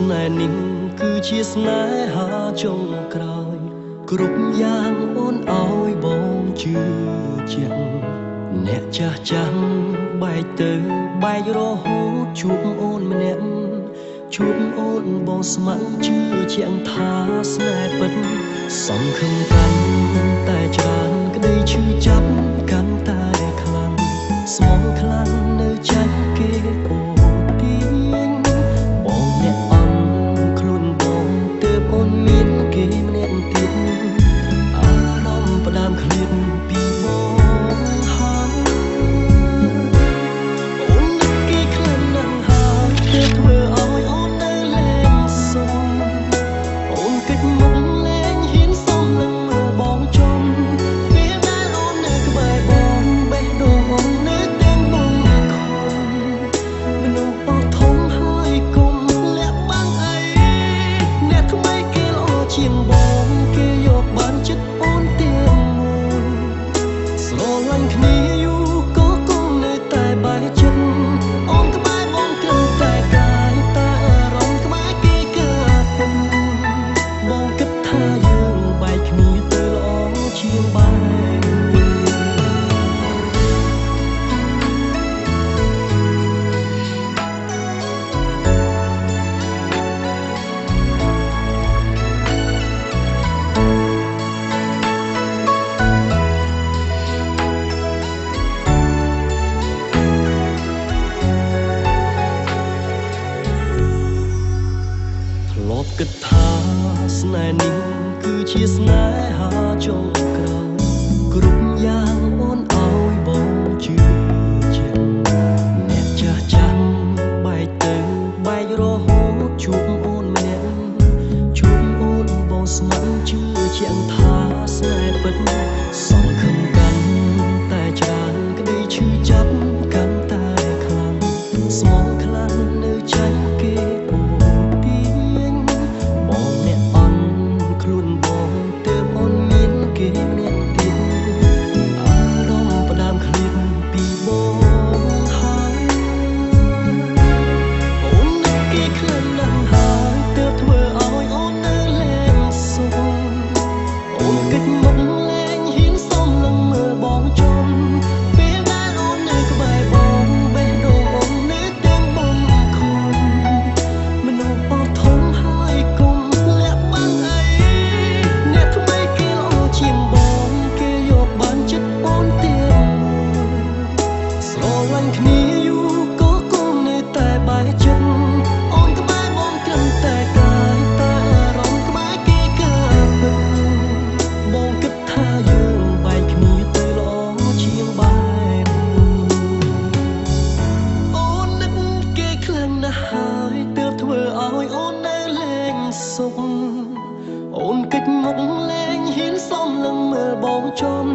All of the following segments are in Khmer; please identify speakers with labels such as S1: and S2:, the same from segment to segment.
S1: ស្នេហ៍នេះគឺជាស្នេហាចុងក្រោយគ្រប់យ៉ាងអូនឲ្យបងជឿជាក់អ្នកចាស់ចាំបែកទៅបែករហូតជួបអូនម្នាក់ជួបអូនបងស្ម័គ្រជឿជាក់ថាស្នេហ៍ពិតសង្ឃឹមកាន់តែច្រើនក្តីឈឺចាប់កាន់តែខ្លាំងស្មងខ្លាំងនៅចាញ់គេអូទាញបងអ្នកអន់ខ្លួនបងទើបអូនមានគេម្នាក់ទៀតអារម្មណ៍ផ្ដើមឃ្លាតពីបងហើយអូននឹកគេខ្លាំងណាស់ហើយទើបធ្វើឲ្យអូននៅលែងសុំអូនគិតមុខលែងហ៊ានសុំនឹងមើលបងចំពេលដែលអូននៅក្បែរបងបេះដូងអូននៅទាំងបងខំមនុស្សអស់ធំហើយកុំលាក់បាំងអីអ្នកថ្មីគេល្អជាងបងគេយកបានចិត្តអូនទាំងមូល ស្រឡាញ់គ្នាយូរក៏គង់នៅតែបែកចិត្តអូនក្បែរបងត្រឹមតែកាយតែអារម្មណ៍ក្បែរគេកើពុំបងគិតថាយើងបែកគ្នាទៅល្អជាងបែក ធ្លាប់គិតថាស្នេហ៍នេះគឺជាស្នេហាចុងក្រោយគ្រប់យ៉ាងអូនឲ្យបងជឿជាក់អ្នកចាស់ចាំបែកទៅបែករហូតជួបអូនម្នាក់ជួបអូនបងស្ម័គ្រជឿជាក់ថាស្នេហ៍ពិតសង្ឃឹមកាន់តែច្រើនក្តីឈឺចាប់កាន់តែខ្លាំងស្មងខ្លាំងនៅចាញ់គេអូទាញបងអ្នកអន់ខ្លួនបងទើបអូនមានគេម្នាក់ទៀតអារម្មណ៍ផ្ដើមឃ្លាតពីបងហើយអូននឹកគេខ្លាំងណាស់ហើយទើបធ្វើឲ្យអូននៅលែងសុខ អូនគិតមុខលែងហ៊ានសុំនឹងមើលបងចំពេលដែលអូននៅក្បែរបងបេះដូងអូននៅទាំងបងខំមនុស្សអស់ធំហើយកុំលាក់បាំងអីអ្នកថ្មីគេល្អជាងបងគេយកបានចិត្តអូនទាំងមូល ស្រឡាញ់គ្នាយូរក៏គង់នៅតែបែកចិត្តអូនក្បែរបងត្រឹមតែកាយតែអារម្មណ៍ក្បែរគេកើពិតបងគិតថាយើងបែកគ្នាទៅល្អជាងបែកអូននឹកគេខ្លាំងណាស់ហើយទើបធ្វើឲ្យអូននៅលែងសុខអូនគិតមុខលែងហ៊ានសុំនឹងមើលបងចំ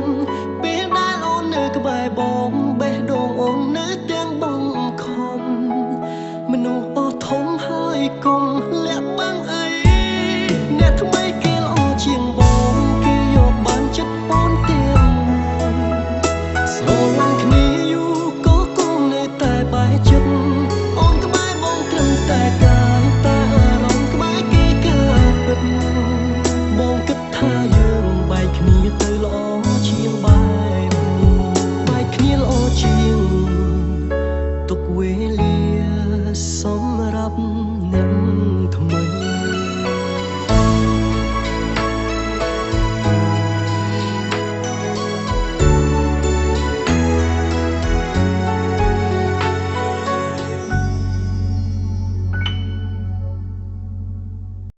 S1: ពេលដែលអូននៅក្បែរបងបេះដូងអូននៅទាំងបងខំមនុស្សអស់ធំហើយកុំលាក់បាំងអីអ្នកថ្មីគេល្អជាងបងគេយកបានចិត្តអូនទាំងមូល ស្រឡាញ់គ្នាយូរក៏គង់នៅតែបែកចិត្តអូនក្បែរបងត្រឹមតែកាយតែអារម្មណ៍ក្បែរគេកើពិតបងគិតថាយើងបែកគ្នាទៅល្អ